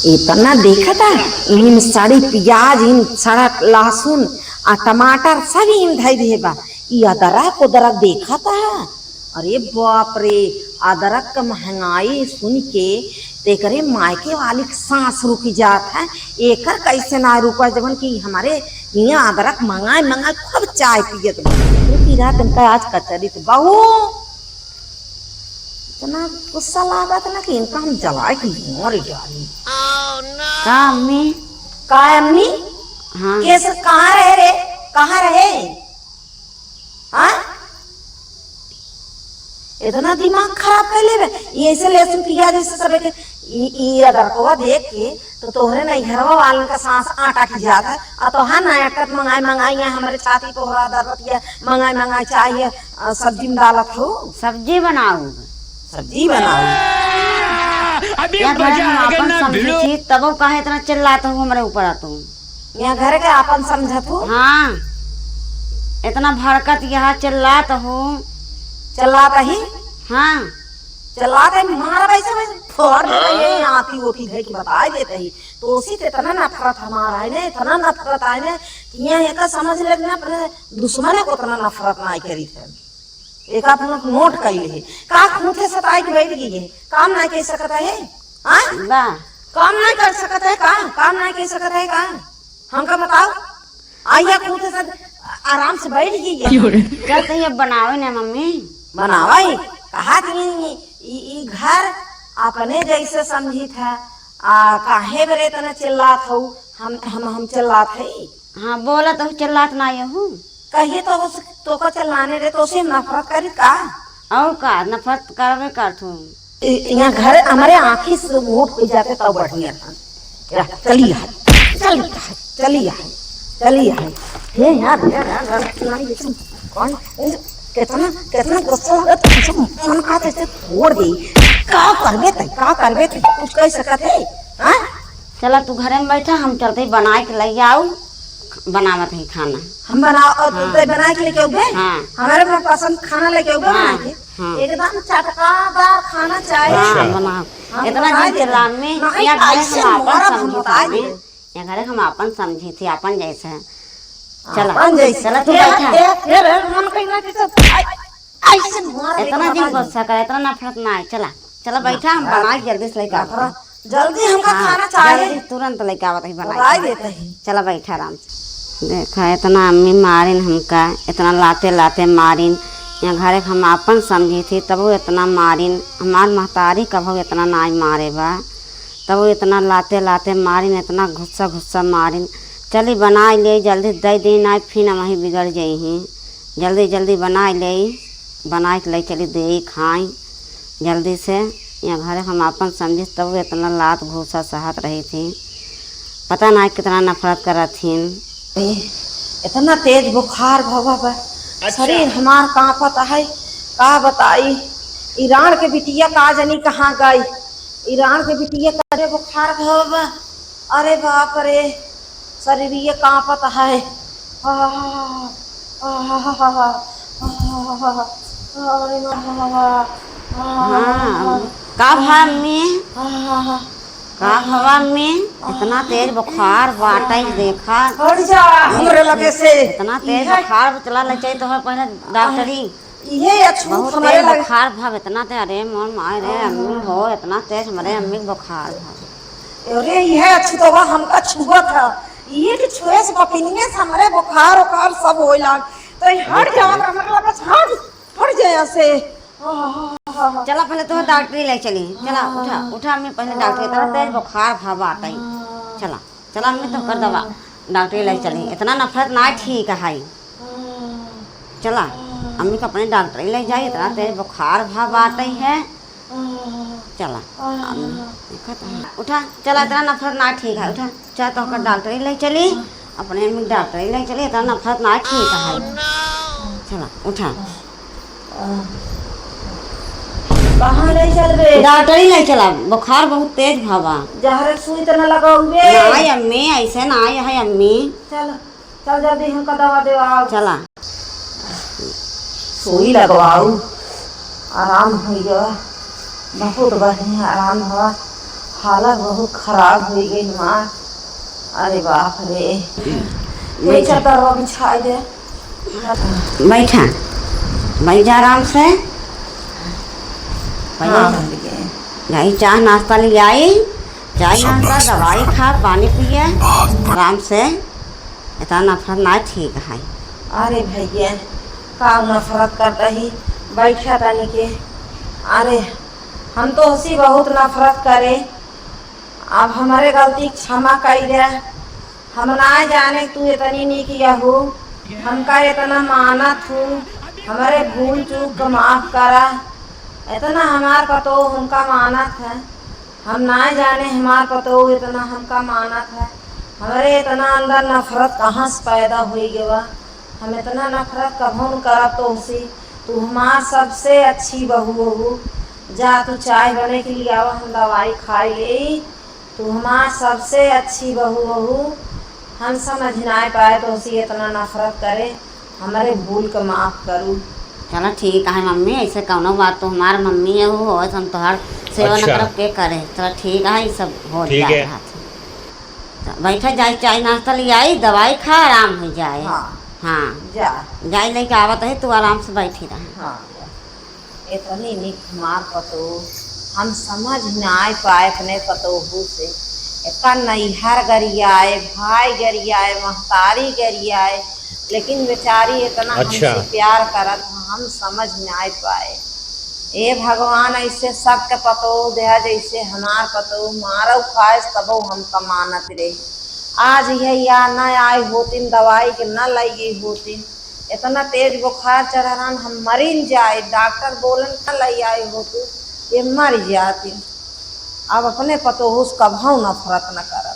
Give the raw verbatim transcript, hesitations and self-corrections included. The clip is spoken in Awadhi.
इतना देखत है, इनमें सड़ी पियाज, इन सड़ा लहसुन आ टमाटर सब इन धइ दिहे बा। ई अदरक उदरक देखत है। अरे बाप रे, अदरक क महंगाई सुनि के तेकरे मायके वाली क सांस रुकि जात है। एकर कइसे नाहीं रुका, जवन कि हमरे इहाँ अदरक मंगाइ मंगाइ खूब चाय पियत बा। लेकिन रात इनका आज कचरित बहू, इतना गुस्सा लागत ना कि इनका हम जलाइ के मरि जाई। का अम्मी? का अम्मी? हाँ। कैसे, कहाँ रहे रे? कहाँ रहे? हाँ? इतना दिमाग खराब कइ लेबे। ये ऐसे लहसुन पियाज जैसे सबे के, ई, ई अदरकवा देख के तो तोहरे नैहरवा वालन का सांस आटा खिंचात है। आ तोहार नया कत मंगाई मंगाई, यहाँ हमरे छाती तोहरा दर्द या मंगाई मंगाई चाहिए, आ, सब्जी में डालत हो। सब्जी बनाऊ। सब्जी बनाऊ। अभी या घर मजा हम आएगा आपन ना समझी भिड़ो। थी, तबो काहे इतना चिल्लात हो हमरे ऊपर आ तू? यहाँ घर के आपन समझत हो? हाँ, इतना भड़कत यहाँ चिल्लात हो। चिल्लात ही? हाँ। चिल्लात ही, मारब ऐसे, वैसे फोड़ देते ही, आती ओती धइ के बताइ देते ही। तो उसी से इतना नफरत हमारा है ना, इतना नफरत है ना, कि यहाँ एक समझ लेना, अपने दुश्मन को उतना नफरत नाहीं करी थे। एक आप लोग नोट कइ ले, का खूंथे सताइ के बैठ गई है, काम नाहीं कइ सकत है, हाँ? बा। काम नाहीं कर सकत है का? काम नाहीं कइ सकत है का? हमका बताओ। आइया खूंथे से आराम से बैठ गई है। चल तो ये बनावे ना मम्मी। बनावे? कहा थी ई, ई घर अपने जैसे समझी था, आ काहे बरे इतना चिल्लात हऊ? हम, हम, हम चिल्लात है? हाँ, बोला तो चिल्लात ना ये हूँ। कहिए तो उस, तोका चिल्लाने रे, तो उसे नफरत करी का? और का, नफरत करबे करत हूँ। इ-, यहाँ घर हमरे आँखी से वोट होइ जाते तब बढ़िया था। या, चली है, चली है, चली है, चली है। हे यार, यार, यार, यार, चुनाई जैसे कौन, कितना, कितना गुस्सा लगत, कुछ मन का जैसे फोड़ दे। का करबे तै, का करबे तै, कुछ कह सकत है, हाँ? चला तू घरे में बैठा, हम चलते बनाए के लइ आऊ, बनावत ही खाना। हम बनाओ, और हाँ। तै बनाए के लेके आउबे? हाँ। हमारे मन पसंद खाना लेके आउबे हाँ, बना के? हाँ। एकदम चटकादार खाना चाहिए। हाँ, अच्छा। बनाओ। हाँ, इतना बनाए दिन के देते। लाभ में नहीं, या घरे ऐसे हम आपन मरद हम समझी बताए थी, देते। या घरे हम आपन समझी थी, आपन जैसे। चला, आपन जैसे। चला तू ये बैठा। ये, ये रे, मन कहीं ना कि सब, आई, ऐसे मार इतना देगा दिन बाबा। गुस्सा करे, इतना नफरत ना आए। चला, चला बैठा, हम हाँ। बनाए जल्दी से लेके आवत नफरत, हैं। जल्दी हमका हाँ, खाना चाहिए। जल्दी तुरंत लेके आवत ही बनाए। बनाए देते हैं। चला बैठा आराम से। देखा, इतना अम्मी मारिन हमका, इतना लाते लाते मारिन। यहाँ घरे हम आपन समझी थी, तबो इतना मारिन। हमार महतारी कभो इतना नाई मारे बा, तबो इतना लाते लाते मारिन, इतना गुस्सा गुस्सा मारिन। चली बनाए ले, जल्दी दे दे, नाई फिर हम वहीं बिगड़ जाई ही। जल्दी जल्दी बनाए ले, बनाए के ले चली दे खाई जल्दी से। यहाँ घरे हम आपन समझी तब इतना लात घूसा सहत रही थी, पता ना कितना नफरत करत थी। ए, इतना तेज बुखार भवा बा, अच्छा। शरीर हमार कांपत है, का बताई। ईरान के बिटिया का जनी कहाँ गई, ईरान के बिटिया का बुखार भवा बा। अरे बाप रे, शरीरिये कांपत है। आह, आह, आह, आह, आह, आह, अरे बाबा, आह, हाँ, का भा अम्मी? आह, का भवा अम्मी? इतना तेज बुखार बाटे, देखा। हट जा हमरे लगे से। इतना तेज इहे बुखार चला ले चाहिए तो पहले डॉक्टरी। इहे अछूत बहुत हमरे तेज लगे। बुखार भा, इतना तेज, अरे मोर माय रे, अम्मी हो, इतना तेज हमरे अम्मी के बुखार भा। अरे, इहे अछूतवा हमका छुअत ह। इहे के छुए से, पपिनिये से हमरे बुखार उखार सब होए लाग। तो ई हट जावत, हमरे लगे से हट, हट जाए यहाँ से। चला, पहले तो डॉक्टरी ले चली। चला, उठा, उठा, अम्मी, पहले डॉक्टरी, इतना तेज बुखार भा बाटे। चला। चला अम्मी, तोहकर दवा डॉक्टरी ले चली। इतना नफरत ना ठीक है। चला, अम्मी का अपने डॉक्टरी ले जाई, इतना तेज बुखार भा बाटे है। चला, अम्मी, देखत है। उठा, चला, इतना नफरत ना ठीक है, उठा। चला, तोहकर डॉक्टरी ले चली, अपने अम्मी डॉक्टरी ले चली, इतना नफरत ना ठीक है। चला, उठा। कहाँ ले चलबे? डॉक्टरी ले चला, बुखार बहुत तेज भवा। जहर सुई त न लगाउबे? नाई अम्मी, ऐसे नाई है अम्मी। चल, चल जल्दी हमका दवा देवाओ। चला। सुई लगवाऊ, आराम होइ गवा, बहुत बढ़िया आराम भवा। हालत बहुत खराब होइ गई हमार। अरे बाप रे। ये बैठा। चदरवा बिछाई दे। बैठा, बैठ जा आराम से। हाँ, बैठ। भैया। जाई चाह नाश्ता ले आई, चाय नाश्ता, दवाई खा, पानी पिए, आराम से। इतना नफरत ना ठीक है। अरे भैया, का नफरत करता ही, बैठा तनी के। अरे, हम तोहसी बहुत नफरत करे, अब हमरे गलती क्षमा कई दे। हम ना जाने तू इतनी नीक यहू, हमका इतना मानत हू, हमरे भूल चूक का माफ करा। इतना हमार पतोह हमका मानत है, हम ना जाने हमार पतोह इतना हमका मानत है। हमरे इतना अंदर नफरत कहाँ से पैदा होई गवा? हम इतना नफरत कभो न करब तोहसे। तू हमार सबसे अच्छी बहू हऊ। जा तू चाय बने के लिए आवा, हम दवाई खाई ले। तू हमार सबसे अच्छी बहू हऊ। हम समझ ना पाए तोहसे इतना नफरत करे। हमरे भूल के माफ करू। चला ठीक है मम्मी, ऐसे कौनो बात, तू हमार मम्मी है, हो, हम तोहार सेवा न अच्छा। करब के करे। चला ठीक है, ये सब हो ठीक जा है। रहा था। तो बैठा, जाई चाय नाश्ता ले आई, दवाई खा, आराम हो जाए। हाँ। हाँ। जा। जाई लेके आवत है, तू आराम से बैठी रह। हाँ। इतनी निक हमार पतोह, हम समझ ना पाए अपने पतोहू से। एका नैहर गरियाए, भाई गरियाए, महतारी गरियाए, लेकिन बेचारी इतना अच्छा। हमसे प्यार करत ह, हम समझ ना पाए। ए भगवान, ऐसे सबके पतोह दे, जैसे हमार पतोह मारौ खाए तबौ हम कमानत रहे। आज यह या न आई होतिन, दवाई के न लई गई होतिन, इतना तेज बुखार चढ़ रहन, हम मरिन जाए, डॉक्टर बोलन न लई आई होतु, ये मर जातिन। अब अपने पतोहू से कभौ नफरत न कर।